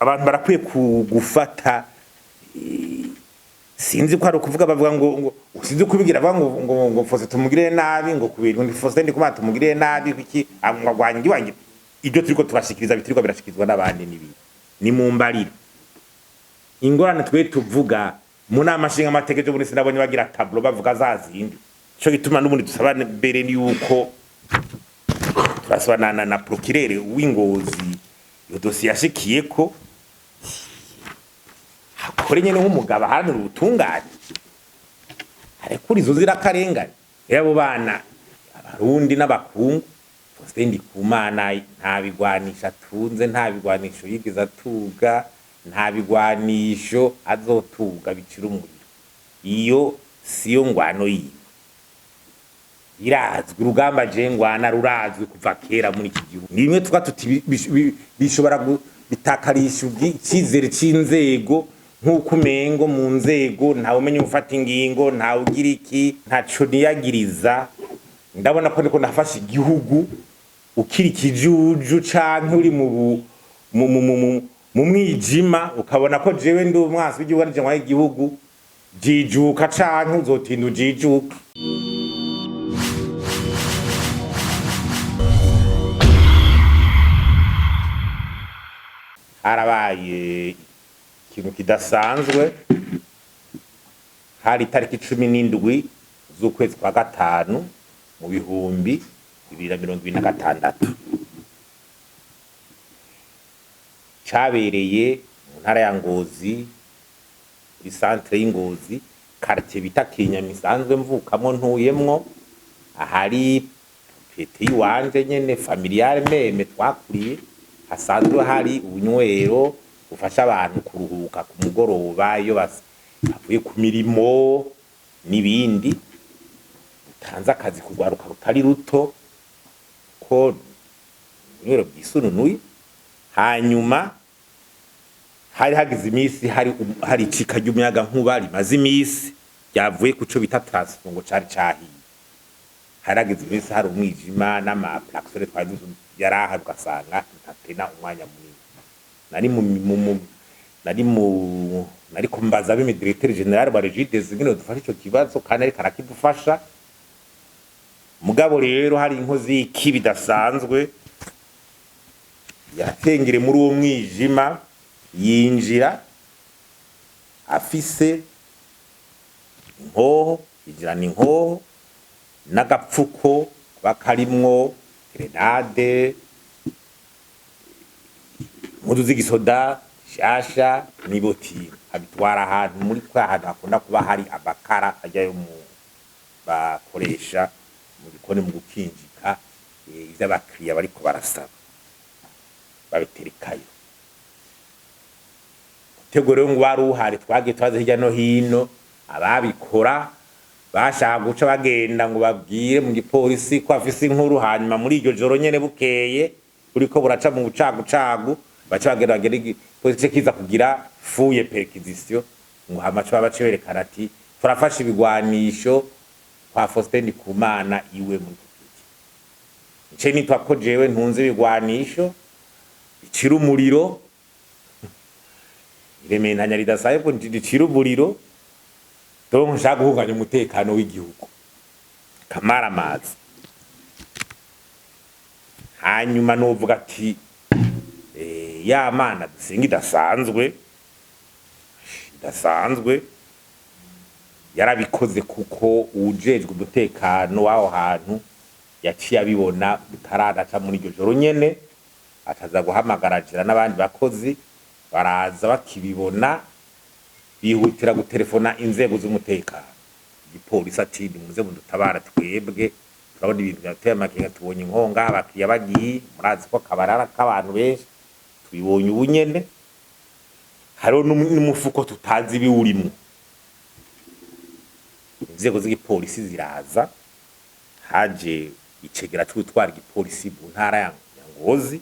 Abantu barakwiye gufata, sinzi ko ari ukuvuga, bavuga ngo sinzi kubigira, bavuga ngo Faustin tumugirire nabi, ngo kubera ngo Faustin Ndikumana tumugirire nabi kuki ngo agwanye iwanjye. Ibyo turiko turashikiriza bituriko birashikirizwa n'abandi n'ibindi ni mu mbarire. Ingorane twe tuvuga mu nama nshinga amategeko y'uburundi, sinabonye bagira tableau bavuga za zindi. Ico gituma n'ubundi dusaba mbere yuko turasaba na procureur w'Ingozi iyo dosiye yashikiyeko akore nyene nk'umugabo, aharanira ubutungane, arekura izo nzirakarengane. Rero abo bana, Abarundi n'abakungu, Faustin Ndikumana nta bigwanisho atunze, nta bigwanisho yigeze atuga, nta bigwanisho azotuga bicira umuriro. Iyo siyo ngwano yiwe, irazwi. Urugamba je ngwana rurazwi kuva kera muri iki gihugu. Ni bimwe tuvuga tuti bishobora bitakarisha icizere c'inzego, nk'uko umengo mu nzego ntawe umenya ufata ingingo, ntawe ugira iki, ntaco niyagiriza. Ndabona ko niko nafashe igihugu ukiri ikijuju canke uri mu mwijima, ukabona ko jewe ndi umwansi w'igihugu, ari je ntwaye igihugu. Jijuka canke uzotinda ujijuke. Harabaye ikintu kidasanzwe. Hari itariki 17 z'ukwezi kwa gatanu mu 2026, cabereye mu ntara ya Ngozi, muri centre y'Ingozi, quartier bita Kinyama isanzwe mvukamwo ntuyemwo, ahari propriété yiwanje nyene familiale même twakuriye, hasanzwe hari ubunywero bufasha abantu kuruhuka ku mugoroba iyo bavuye ku mirimo n'ibindi, butanze akazi kugwaruka rutari ruto, ko ubunywero bwisununuye. Hanyuma hari hagize imisi hari icika ry'umuyaga nkuba rimaze imisi ryavuye ku co bita transfo, ngo cari cahiye. Hari hagize imisi hari umwijima n'ama klaxon twari yari ahari, ugasanga tutatena umwanya munini. Nari mu, mu, mu nari mu nari kumbaza bime directeur général wa Regideso ingene dufasha ico kibazo, kandi ariko arakidufasha. Mugabo rero hari inkozi y'ikibi idasanzwe yatengere muri uwo mwijima, yinjira afise inkoho, yinjirana inkoho n'agapfuko kaba karimwo grenade, impuzu z'igisoda shasha n'ibotine, abitwara ahantu muri kwa hantu hakunda kuba hari amakara ajyayo mu bakoresha mu gikoni mu gukinjika, ivyo abakiriya bariko barasaba, babiterekayo. Umutego rero ngo wari uhari, twagiye twaza hirya no hino. Ababikora bashaka guca bagenda ngo babwire mu gipolisi ko afise inkuru, hanyuma muri iryo joro nyene bukeye buriko buraca mu bucagucagu, baca bagenda bagera igipolisi kiza kugira fouille, perquisition, ngo hama baca bace berekana ati turafashe ibigwanisho kwa Faustin Ndikumana iwe muri iki. Nce nitwa ko jewe ntunze ibigwanisho bicira umuriro, irementanya ridasaye ko ricira umuriro, donc nshaka guhunganya umutekano w'igihugu, kamaramazi. Hanyuma novuga ati ya Mana dusenga idasanzwe yarabikoze, kuko uwujejwe umutekano w'aho hantu yaciye abibona bitaranaca muri iryo joro nyene, ataza guhamagara jira n'abandi bakozi baraza. Bakibibona bihutira gutelefona inzego z'umutekano, igipolisi, ati nimuze mudutabara, twebwe turabona ibintu byateye amakenga, tubonye inkonga, abakiriya bagiye, murazi ko kabarara k'abantu benshi, tubibonye ubu nyene, hariho n'umufuko tutazi ibiwurimwo. Inzego z'igipolisi ziraza, haje icegera c'utwara igipolisi mu ntara ya Ngozi,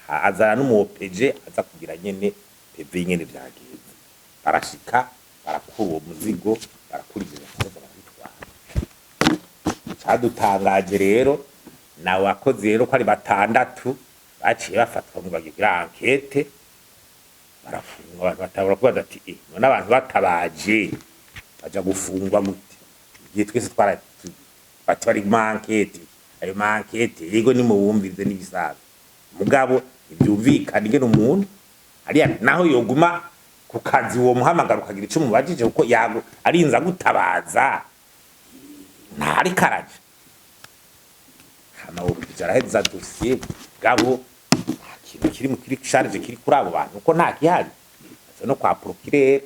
azana n'umu OPG aza kugira nyene PV nyene vyagenze. Barashika barakura uwo muzigo, barakura ivyo bikorwa, barabitwara. Cadutangaje rero nawe wakoze rero ko ari batandatu baciye bafatwa ngo bagira enquête. Barafunga abantu, batangura kubaza ati: "Eh, none abantu batabaje baja gufungwa gute?" Igihe twese twara bati bari ma enquêtes, ayo ma enquêtes yego nimubumvirize n'ibisaza, mugabo ntivyumvikana ingene umuntu ariya naho yoguma ku kazi uwo muhamagara ukagira ico umubajije, kuko yago arinze agutabaza ntariko araja. Hama uwo araheza dosiye, mugabo nta kintu kiri mu kiri charge kiri kuri abo bantu, kuko nta kihari. Aza no kwa procureur,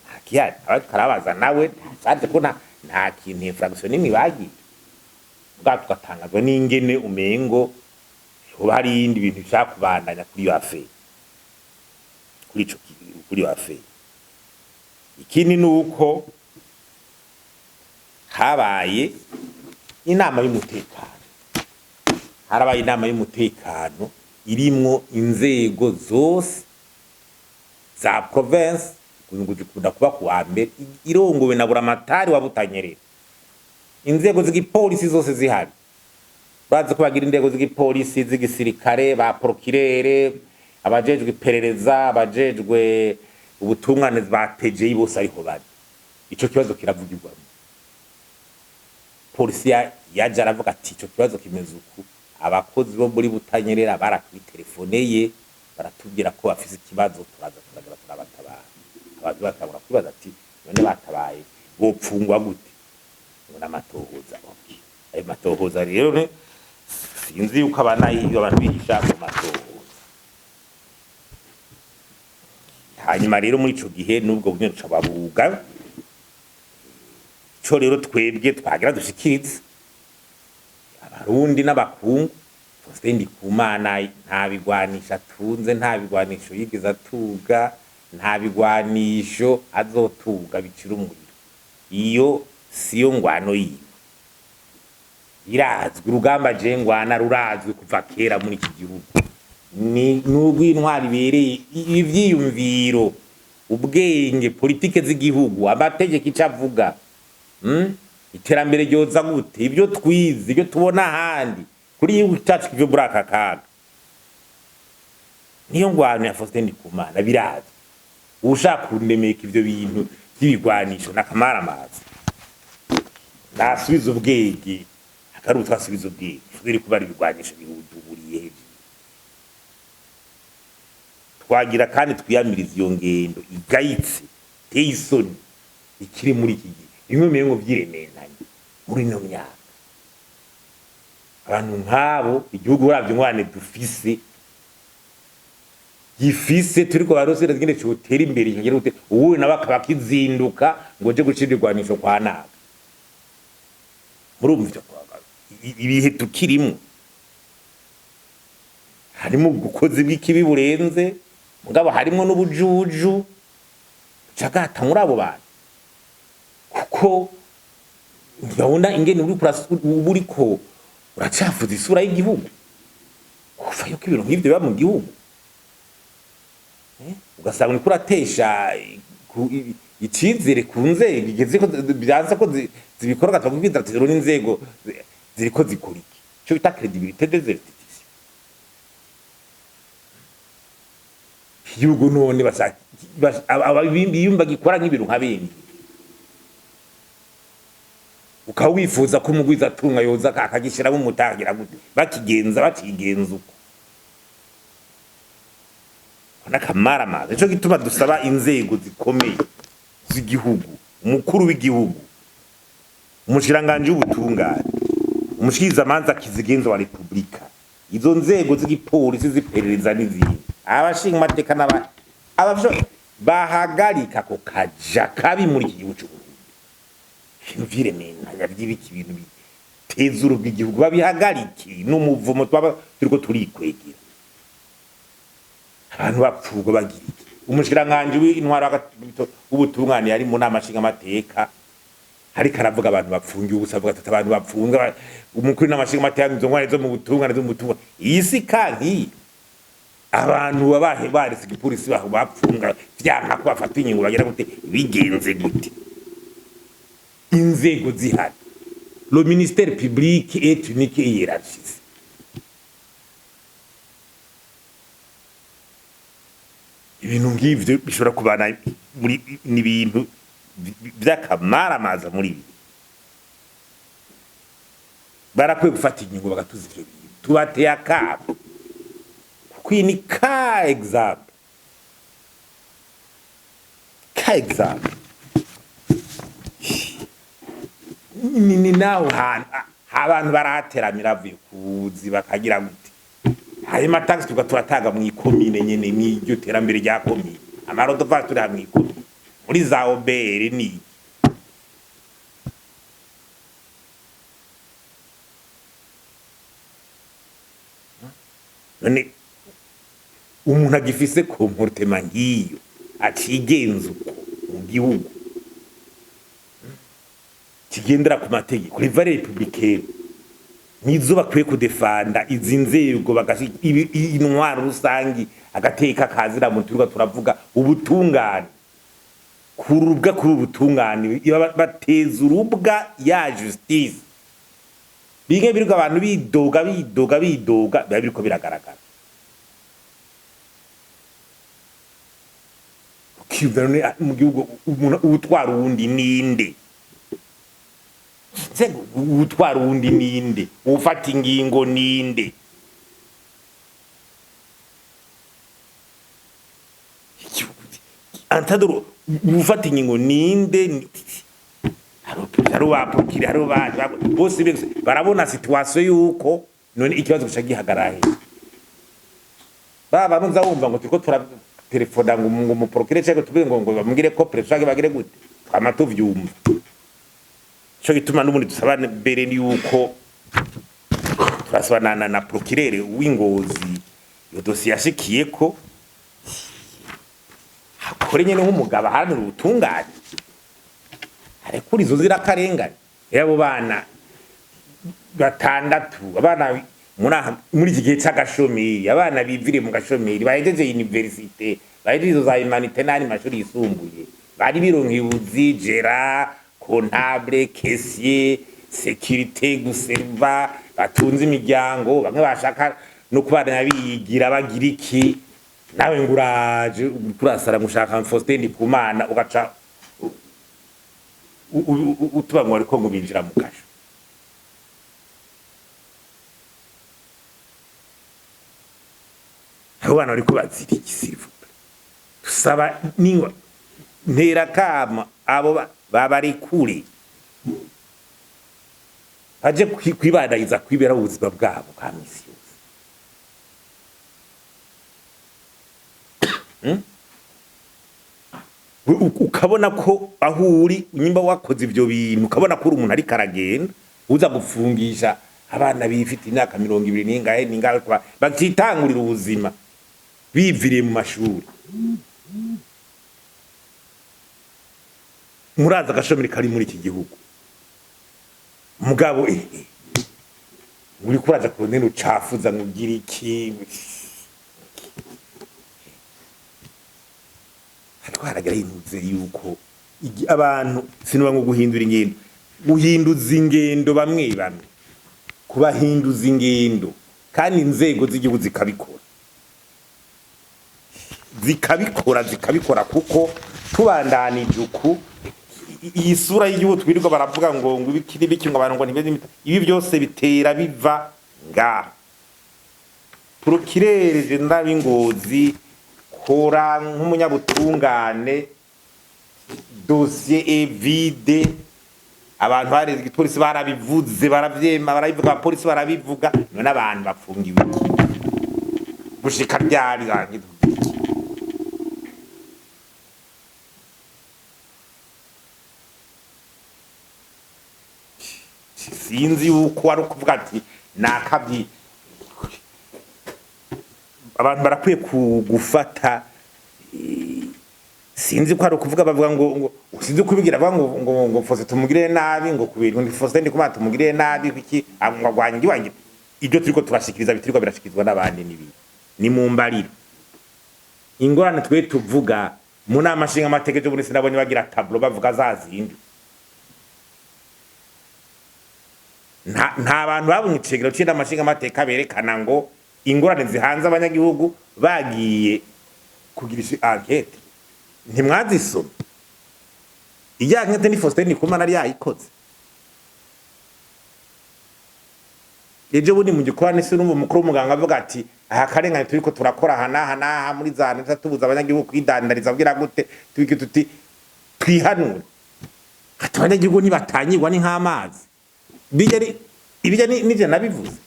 nta kihari. Abariko arabaza nawe nta charge, ko nta kintu, infraction nimwe bagiye. Mugabo tugatangazwa n'ingene umengo hoba hari ibindi bintu bishaka kubandanya kuri iyo affaire, kuri iyo affaire. Ikindi ni uko habaye inama y'umutekano, harabaye inama y'umutekano irimwo inzego zose za province, ngo zikunda kuba ku wa mbere, irongowe na buramatari wa Butanyerera, inzego z'igipolisi zose zihari. Bazi ko bagira inzego z'igipolisi, z'igisirikare, ba procureur, abajejwe iperereza, abajejwe ubutungane ba TGI, bose ariho bari. Ico kibazo kiravugirwamo. Polisi yaje aravuga ati: "Ico kibazo kimeze uku, abakozi bo muri Butanyerera baratwitelefoneye baratubwira ko bafise ikibazo, turaza turagera turabatabara." Abantu batangura kwibaza ati: "None batabaye bopfungwa gute?" Ngo n'amatohoza. Okay, ayo matohoza rero sinzi yuko abana iyo abantu bihisha mu matohoza. Hanyuma rero muri ico gihe n'ubwo bunye buca babuga. Ico rero twebwe twagira dushikirize Abarundi n'abakungu: Faustin Ndikumana nta bigwanisho atunze, nta bigwanisho yigeze atuga, nta bigwanisho azotuga bicira umuriro. Iyo siyo ngwano yiwe, irazwi. Urugamba je ngwana rurazwi kuva kera muri iki gihugu, ni n'urw'intwari ibereye, ivyiyumviro, ubwenge, politike z'igihugu, amategeko ico avuga, Iterambere ryoza gute, ibyo twize, ibyo tubona ahandi kuri igihugu cyacu kive muri aka kaga, niyo ngwano ya Faustin Ndikumana, birazwi. Ushaka kundemeka ivyo bintu vy'ibigwanisho n'akamaramaza, nasubiza ubwenge, akari utwasubiza ubwenge biri kuba ari ibigwanisho bihuduburiye hejuru. Twagira kandi twiyamiriza iyo ngendo igayitse, iteye isoni, ikiri muri iki gihe, bimwe mu vyirementanye muri ino myaka. Abantu nk'abo, igihugu uravye ingorane dufise, gifise, turiko barosera ngene cotera imbere kikagira gute, uwuwe nawe akaba akizinduka ngo je gucira irwanisho kwa naka. Murumva ivyo ibihe tukirimwo harimo ubukozi bw'ikibi burenze, mugabo harimo n'ubujuju cagata muri abo bantu, kuko ntibabona ingene uba uriko uracafuza isura y'igihugu kuva yuko ibintu nk'ivyo biba mu gihugu. Ugasanga uriko uratesha icizere ku nzego igeze ko byanze ko zibikora, gatwa ati: "Rero n'inzego ziriko zikora iki?" Ico bita crédibilité des institutions. Igihugu none biyumva gikora nk'ibintu nka bene, ukaba wifuza ko umugwizatunga yoza akagishiramo umutagira gute, bakigenza bakigenza uko n'akamaramaza. Nico gituma dusaba inzego zikomeye z'igihugu, umukuru w'igihugu, umushikiranganji w'ubutungane, umushikirizamanza kizigenza wa Repubulika, izo nzego z'igipolisi, z'iperereza n'izindi, abashinga amateka n'aba abavyo, bahagarika ako kaja kabi muri iki gihugu c'Uburundi. Ibintu vy'irementanya vy'ibiki, ibintu biteza urubwa igihugu, babihagarike n'umuvumo twaba turiko turikwegera. Abantu bapfurwa bagira iki? Umushikiranganji w'intwaro w'ubutungane yari mu nama nshingamateka ariko aravuga abantu bapfungiye ubusa, avuga ati abantu bapfunga, umukuru w'inama nshingamateka, izo ntwari zo mu butungane, zo mu butungane, iyi si kankiyi. Abantu babahe barese igipolisi baho bapfunga, vyanka ko bafata ingingo, bagira gute, bigenze gute? Inzego zihari, le ministère public est unique et hiérarchisé. Ibintu nk'ivyo bishobora kubana muri n'ibintu vy'akamaramaza. Muri ibi barakwiye gufata ingingo bagatuza ivyo bintu. Tubateye akamo kuko iyi ni ka exemple, ka exemple ni naho hantu abantu barahateramira avuye kuzi bakagira gute. Hanyuma taxe tuba turatanga mu ikomine nyene, mw'iryo terambere rya komine, ama redevances turi hamwe mw'ikomine, muri za OBR ni none umuntu agifise comportement nk'iyo, acigenza uko mu gihugu kigendera ku mategeko, les valeurs républicaines nizo bakwiye kudefanda izi nzego, intwaro rusangi, agateka kazira muntu, turiko turavuga ubutungane, kurubwa kuri ubutungane bateza urubwa ya justice. Bimwe biriko abantu bidoga, bidoga, bidoga, biba biriko biragaragara. Ukiyumvira none mu gihugu umuntu utwara uwundi ninde? Nzego, utwara uwundi ninde? Ufata ingingo ninde? Antadoro ufata ingingo ninde? Hari uwapukira, hari abantu bose bose barabona situation yuko none ikibazo gica gihagarara he? Baba nza wumva ngo turiko turatelefona ngo mu procureur cyangwa tubwire ngo bamubwire ko préfet bagire gute, twama tuvyumva. Ico gituma n'ubundi dusaba mbere yuko turasaba na procureur w'Ingozi, iyo dosiye yashikiyeko, akore nyene nk'umugabo, aharanira ubutungane, arekura izo nzirakarengane y'abo bana batandatu, abana muri iki gihe c'agashomeri, abana biviriye mu gashomeri, bahejeje université, bahejeje izo za humanités n'andi mashuri yisumbuye, bari bironkeye ubuzi: gérant, comptable, caissier, sécurité, guserva, batunze imiryango, bamwe bashaka no kubana biyigira bagira iki. Nawe ngo uraje kurasara ngo ushaka Faustin Ndikumana, ugaca utuba ngo ariko ngo binjira mu kasho. Abo bana bariko bazira iki, s'il vous plaît? Tusaba ningwa ntera kama abo babarekure baje kwibandaniza kwibera ubuzima bwabo bwa misi yose. Ukabona ko aho uri nyimba wakoze ivyo bintu, ukabona ko uri umuntu ariko aragenda uza gufungisha abana bifite imyaka 20 n'ingahe n'ingahe, bakitangurira ubuzima biviriye mu mashuri. Muraza agashomeri kari muri iki gihugu, mugabo uri kuraza ku ntene ucafuza ngo ugire iki? Hariko haragera intuze yuko abantu sinuba ngo guhindura ingendo, guhinduza ingendo bamwe bamwe, kubahinduza ingendo, kandi inzego z'igihugu zikabikora, zikabikora, zikabikora, kuko tubandanije uku iyi sura y'igihugu twirirwa baravuga ngo ibiki n'ibiki, ngo abantu ngo ntibeze, ibi byose bitera biva ngaha. Procureur général w'Ingozi, kora nk'umunyabutungane. Dossier est vide. Abantu bareze igipolisi, barabivuze, baravyema, barabivuga, abapolisi barabivuga. None abantu bafungiwe iki? Gushika ryari? Rangiza iki? Sinzi yuko ari ukuvuga ati nakabyi. Abantu barakwiye gufata, sinzi ko ari ukuvuga bavuga ngo sinzi kubigira, bavuga ngo Faustin tumugirire nabi, ngo kubera ngo Faustin Ndikumana tumugirire nabi kuki, ngo agwanye iwanjye. Ibyo turiko turashikiriza bituriko birashikirizwa n'abandi n'ibindi ni mu mbariro. Ingorane twe tuvuga mu nama nshinga amategeko muri sinabonye bagira tableau bavuga za zindi. Nta bantu babonye icegero c'inama nshinga amateka berekana ngo ingorane zihanze abanyagihugu bagiye. Kugirisha enquête, ntimwazisoma? Iya enquête ni Faustin Ndikumana yari yayikoze ejo bundi mu gikorane. Sinumva umukuru w'umuganga avuga ati: "Aha karengane turiko turakora aha n'aha n'aha muri za neta, tubuza abanyagihugu kwidandariza, abwira gute tubike tuti twihanure." Ati: "Abanyagihugu ntibatanyigwa ni nk'amazi." Bijya ari ibijya ni nivyo nabivuze.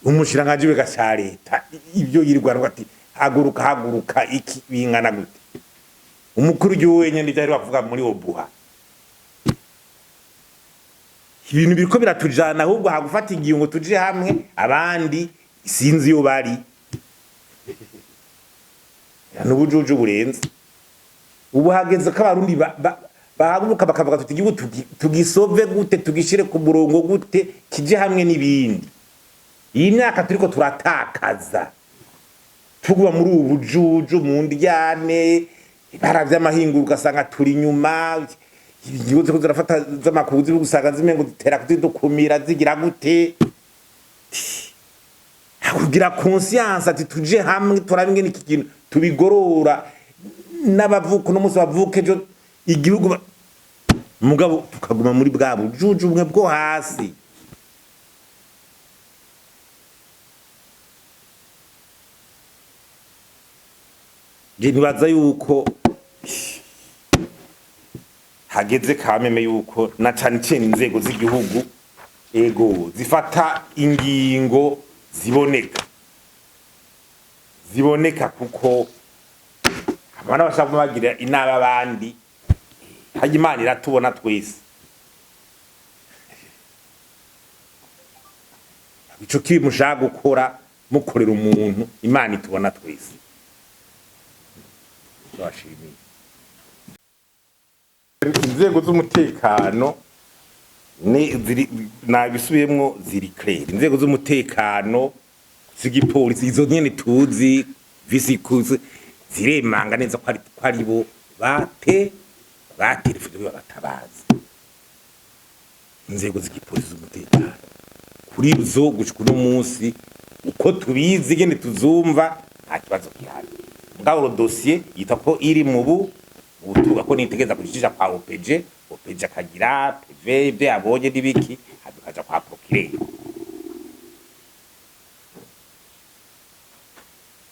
Umushikiranganji w'iga ca leta ibyo yirirwa aravuga ati: "Haguruka, haguruka." Iki bingana gute? Umukuru w'igihugu wenyene ivyo aheruka kuvuga muri OBUHA, ibintu biriko biratujana. Ahubwo hagufata ingingo tuje hamwe, abandi sinzi iyo bari n'ubujuju burenze. Ubu hageze ko Abarundi bahaguruka bakavuga tuti: "Igihugu tugisove gute? Tugishire ku murongo gute? Kije hamwe n'ibindi." Iyi myaka turiko turatakaza tuguma muri ubu bujuju, mu ndyane, ibara vy'amahinguro, ugasanga turi inyuma. Ingingo ziriko zirafata z'amakuzi, usanga zimengo zitera kuzidukumira, zigira gute? Kugira conscience ati: "Tuje hamwe, turabe ingene iki kintu tubigorora n'abavuka uno munsi, bavuka ejo." Igihugu mugabo tukaguma muri bwa bujuju bumwe bwo hasi. Je nibaza yuko hageze kameme yuko na cane cane inzego z'igihugu ego zifata ingingo ziboneka, ziboneka, kuko abana bashaka bagira inama abandi. Hajya Imana iratubona twese. Ico kibi mushaka gukora mukorera umuntu, Imana itubona twese. Ndabashimiye. Inzego z'umutekano ni ziri, nabisubiyemwo, ziri clair. Inzego z'umutekano z'igipolisi, izo nyene tuzi visikuzi, ziremanga neza ko ari bo batelefone babatabaza. Inzego z'igipolisi z'umutekano kuri zo gushika uno munsi, uko tubizi ingene tuzumva, nta kibazo gihari. Mugabo dossier yita ko iri mu bu ubutuga ko nitegeza kujisha kwa OPG, OPG akagira PV, ibyo yabonye n'ibiki, hakaja kwa procureur.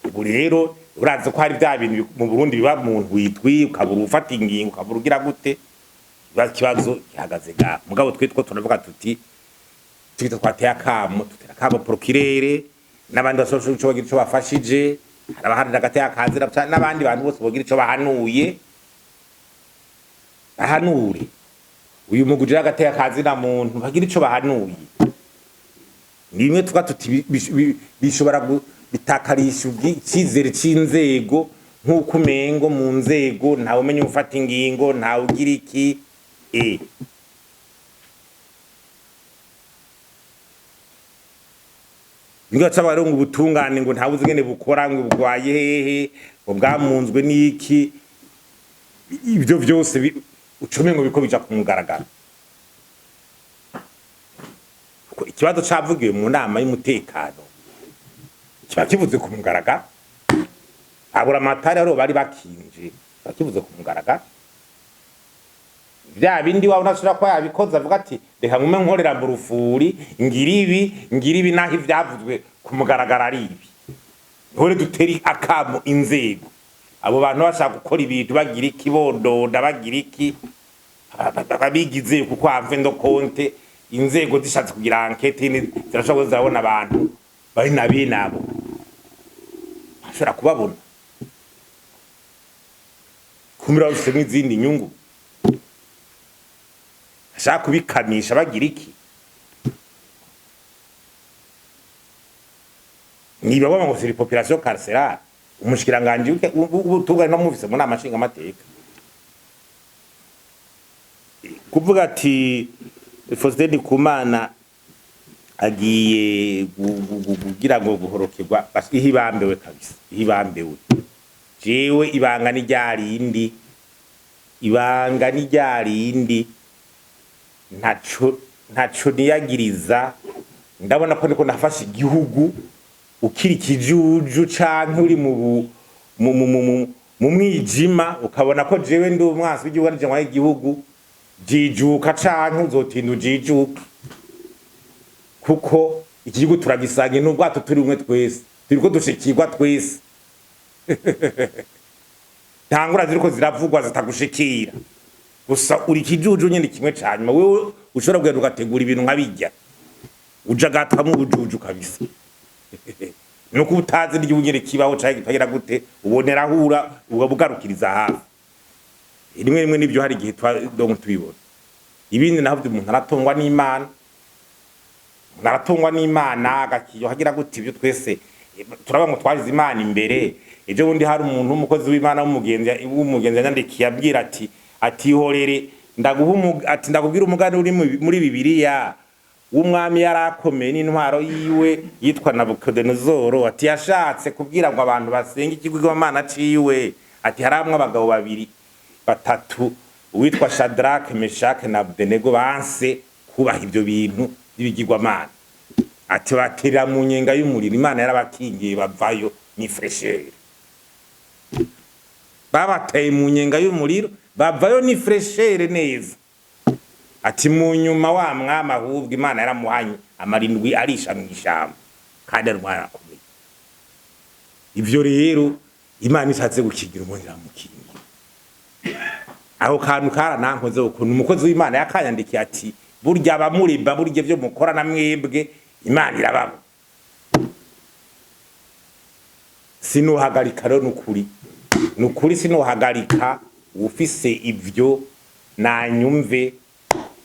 Ubu rero urazi ko hari bya bintu mu Burundi biba mu ntwitwi, ukabura ufata ingingo, ukabura ugira gute. Ikibazo gihagaze ngaho. Mugabo twe two turavuga tuti twita twateye akamo, tutera akamo procureur n'abandi bashobora ico bagira ico bafashije. Hari abaharira agateye akazira n'abandi bantu bose bogira ico bahanuye, bahanure uyu mugwi ujira agateye akazina muntu, bagira ico bahanuye. Ni bimwe tuvuga tuti bishobora bitakarisha icizere c'inzego, nk'uko umengo mu nzego ntawe umenya ufata ingingo, ntawe ugira iki. Bimwe baca rero ngo ubutungane ngo ntawe uzi ingene bukora, ngo bugwaye hehe, ngo bwamunzwe n'iki. Ibyo vyose ucume ngo biko bija ku mugaragaro. Kuko ikibazo cavugiwe mu nama y'umutekano kiba kivuze ku mugaragaro. Abura amatari aribo bari bakinje, kiba kivuze ku mugaragaro. Vya bindi wabona ashobora kuba yabikoze, avuga ati: "Reka ngume nkorera mu rufuri, ngira ibi, ngira ibi," naho ivyavuzwe ku mugaragaro ari ibi. Ntore duteri akamo inzego, abo bantu bashaka gukora ibintu bagira iki, bondonda bagira iki, babigize, kuko en fin de compte inzego zishatse kugira enquête zirashobora kuba zirabona abantu bari na bene abo, bashobora kubabona kumira bafise n'izindi nyungu, bashaka kubikamisha bagira iki. Niba baba ngo c'est population carcérale, umushikiranganji w'ubutungane namufise mu nama nshingamateka kuvuga ati Faustin Ndikumana agiye kugira ngo guhorokerwa, ihibambewe kabisa, ihibambewe. Jewe ibanga ni ryarindi, ibanga ni ryarindi, ntaco niyagiriza. Ndabona ko niko nafashe igihugu. Ukiri ikijuju canke uri mu bu- mu mu mu mu- mu mwijima, ukabona ko jewe ndi umwansi w'igihugu, ari jewe igihugu, jijuka canke uzotinda ujijuka, kuko iki gihugu turagisangiye n'ubwato, turi umwe twese, turiko dushikirwa twese. Nta ngura ziriko ziravugwa zitagushikira. Gusa uri ikijuju nyene kimwe ca nyuma. Wewe ushobora kugenda ugategura ibintu nka bijya, uja gatwamwo ubujuju kabisa, nuko utazi n'igihugu nyene kibaho canke kitagira gute, ubonera ahura ugabugarukiriza hafi rimwe rimwe. Nivyo, hari igihe donc tubibona. Ibindi naho umuntu aratungwa n'Imana, umuntu aratungwa n'Imana agakiyo hagira gute. Ibyo twese turaba ngo twagize Imana imbere. Ejo bundi hari umuntu w'umukozi w'Imana w'umugenzi yanyandikiye abwira ati "Ihorere, ndaguha ati ndakubwira umugani uri muri Bibiliya w'umwami yari akomeye n'intwaro yiwe yitwa Nabukodonozoro." Ati yashatse kubwira ngo abantu basenga ikigirwamana ciwe. Ati haramwe abagabo babiri batatu, uwitwa Shadrake, Meshake na Abdenego, banse kubaha ibyo bintu by'ibigirwamana. Ati baterera mu nyenga y'umuriro, Imana yarabakingiye bavayo ni fraîcheur. Babateye mu nyenga y'umuriro, bavayo ni fraîcheur neza. Ati mu nyuma wa mwami ahubwo Imana yaramuhanye, amarindwi arisha mu ishamba, kandi ari umwana akomeye. Ivyo rero, Imana ishatse gukingira umuntu iramukingira. Aho kantu karanankoze ukuntu umukozi w'Imana yakanyandikiye, ati burya abamuriba, burya ibyo mukora na mwebwe Imana irababa. Sinuhagarika rero, nukuri nukuri sinuhagarika. Ufise ivyo nanyumve,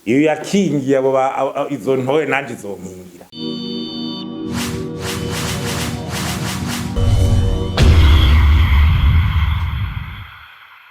iyo yakingiye abo izo ntore, nanje izonkingira.